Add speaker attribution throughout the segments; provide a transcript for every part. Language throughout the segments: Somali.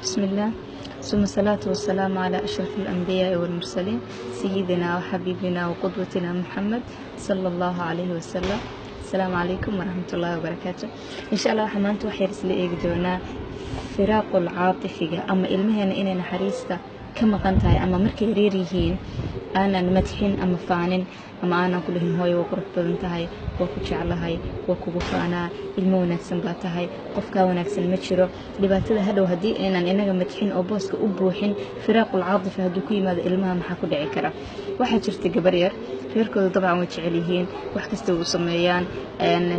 Speaker 1: بسم الله، ثم الصلاة والسلام على أشرف الأنبياء والمرسلين، سيدنا وحبيبنا وقدوتنا محمد صلى الله عليه وسلم. السلام عليكم ورحمة الله وبركاته. إن شاء الله waxaa maanta wax yar isla eegi doonaa firaaqul caatifiga ama ilmaheena inay naxariista ka maqan tahay, ama markay yaryar yihiin aanan madxin ama faanin, ama aanan ku dhihin: "Hooyo, waa qurux badan tahay, waa ku jeclahay, waa kugu faanaa, ilmo wanaagsan baa tahay, qofkaa wanaagsan ma jiro." Dhibaatada hadhow haddii aynan inaga madxin oo booska u buuxin, firaaqul caatifi hadduu ku yimaado ilmaha, maxaa ku dhici kara? Waxaa jirta gabar yar. Reerkooda dabcan way jecel yihiin, wax kasta way u sameeyaan,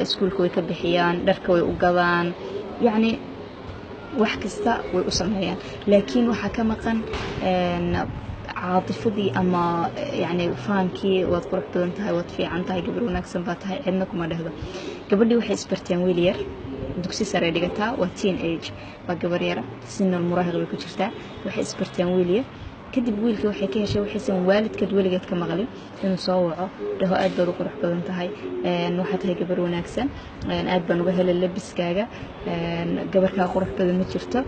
Speaker 1: iskuulka way ka bixiyaan, dharka way u gadaan, yacni wax kasta way u sameeyaan, laakiin waxaa ka maqan caatifadii ama yani faankii: "Waad qurux badan tahay, waad fiican tahay, gabar wanaagsan baa tahay." Cidna kuma dhehdo. Gabadhii waxay isbarteen wiil yar. Dugsi sare dhigataa, waa teen age, waa gabar yara, sinal muraahiq bay ku jirtaa. Waxay isbarteen wiil yar. Kadib wiilkii waxay ka heshay waxaysan waalidkeed weligeed ka maqlin: inuu soo waco, dhaho: "Aad baad u qurux badan tahay, waxaad tahay gabar wanaagsan, aad baan uga helay labiskaaga, gabarkaa qurux badan ma jirto."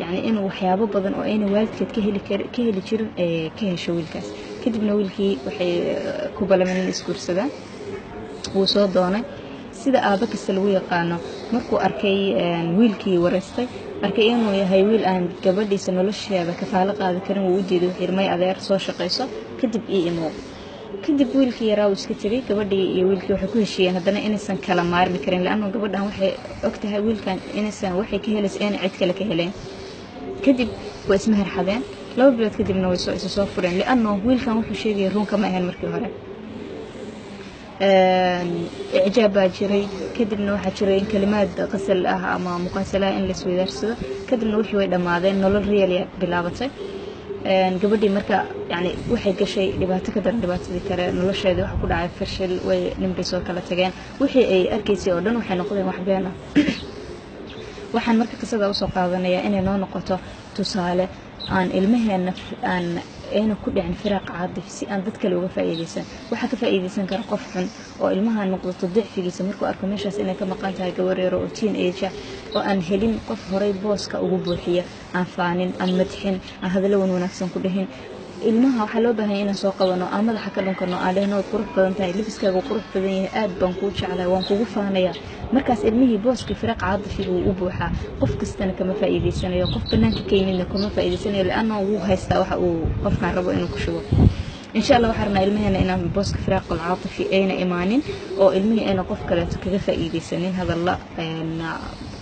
Speaker 1: Yani inuu waxyaabo badan oo ayna waalidkeed ka heli jirin ka hesho wiilkaas. Kadibna wiilkii waxay ku balameen in isguursadaan. Wuu soo doonay sida aaba kasta lagu yaqaano. Markuu arkay wiilkii, wareystay, arkay inuu yahay wiil aan gabadhiisa nolosheeda kafaalo qaadi karin, wuu u diiday. Wuxuu yidhi: "May adeer, soo shaqayso, kadib ii imow." Kadib wiilkii yaraa uu iska tegay. Gabadhii iyo wiilkii waxay ku heshiiyeen haddana inaysan kala maarmi karin, laanno gabadhan waxay og tahay wiilkan inaysan waxay ka helaysa ayna cid kale ka helayn. Kadib way ismeherxadeen. 2 bilood kadibna way soo isa soo fureen, lianno wiilkan wuxuu sheegaya runka ma ahayn. Markii hore icjaab baa jiray, kadibna waxaa jiray in kalimaad qasal ah ama muqaasalaha in laisweydaarsado. Kadibna wixii way dhammaadeen, nolol real bilaabatay. Gabadhii marka yani waxay gashay dhibaato ka daran dhibaatadii kale. Nolosheedii waxa ku dhacay fashil. Way nin bay soo kala tageen. Wixii ay arkaysay oo dhan waxay noqdeen wax been ah. Waxaan marka qisada usoo qaadanayaa inay noo noqoto tusaale aan ilmaheena aan ayna ku dhicin firaaq caadif, si aan dad kale uga faa'iidaysan. Waxaa ka faa'iidaysan kara qof xun oo ilmaha noqdoto dicfigiisa. Markuu arko meeshaas inay ka maqan tahay gabar yaro oo teen age oo aan helin qof horay booska ugu buuxiya, aan faanin, aan madxin, aan hadallo wan wanaagsan ku dhihin. Ilmaha waxaa loo baahanya inaan soo qabano, aan madaxa ka dhunkano, aan dhehno: "Waad qurux badan tahay, labiskaaga qurux badan yahay, aad baan kuu jeclahay, waan kugu faanaya." Markaas ilmihii booskii firaaq caadifiga wuu u buuxaa. Qof kastana kama faa'iidaysanayo, qof banaanka ka yimidna kama faa'iidaysanayo, lianna wuu haystaa waxa uu qofkan rabo inuu ku shubo. Insha Allah waxaan rabnaa ilmaheena inaan booska firaaqul caatifi ayna imaanin, oo ilmihii ayna qof kaleeto kaga faa'iidaysanin hadalla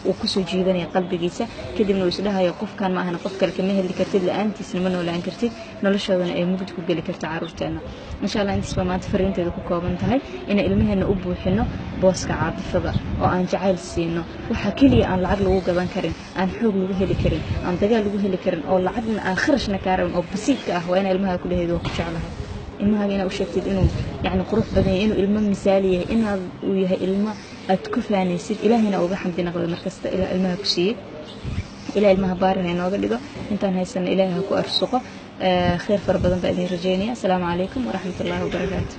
Speaker 1: uu kusoo jiidanaya qalbigiisa. Kadibna uu isdhahayo: "Qofkan ma ahana qof kale kama heli kartid, la-aantiisna ma noolaan kartid." Noloshoodana ay mugdi ku geli karto caruurteena. Insha Allah intaas baa maanta fariinteeda ku kooban tahay: inaan ilmaheena u buuxino booska caatifada oo aan jacayl siino. Waxaa keliya aan lacag lagu gadan karin, aan xoog lagu heli karin, aan dagaal lagu heli karin, oo lacagna aan kharashna kaa rabin, oo basiidka ah, waa inaa ilmaha ku dhaheed: "Waa ku jeclahay." Ilmahaaga inaa u sheegtid inuu yani qurux badan yahay, inuu ilmo misaali yahay, inaad uu yahay ilmo aad ku faanaysid, Ilaahayna uga xamdi naqdo markasta ilaa ilmaha ku siiyey. Ilaah ilmaha baari ha inooga dhigo. Intaan haysana Ilaahay ha ku arsuqo. Khayr fara badan baa idin rajeynaya. Asalaamu calaykum waraxmat ullaahi wabarakaatu.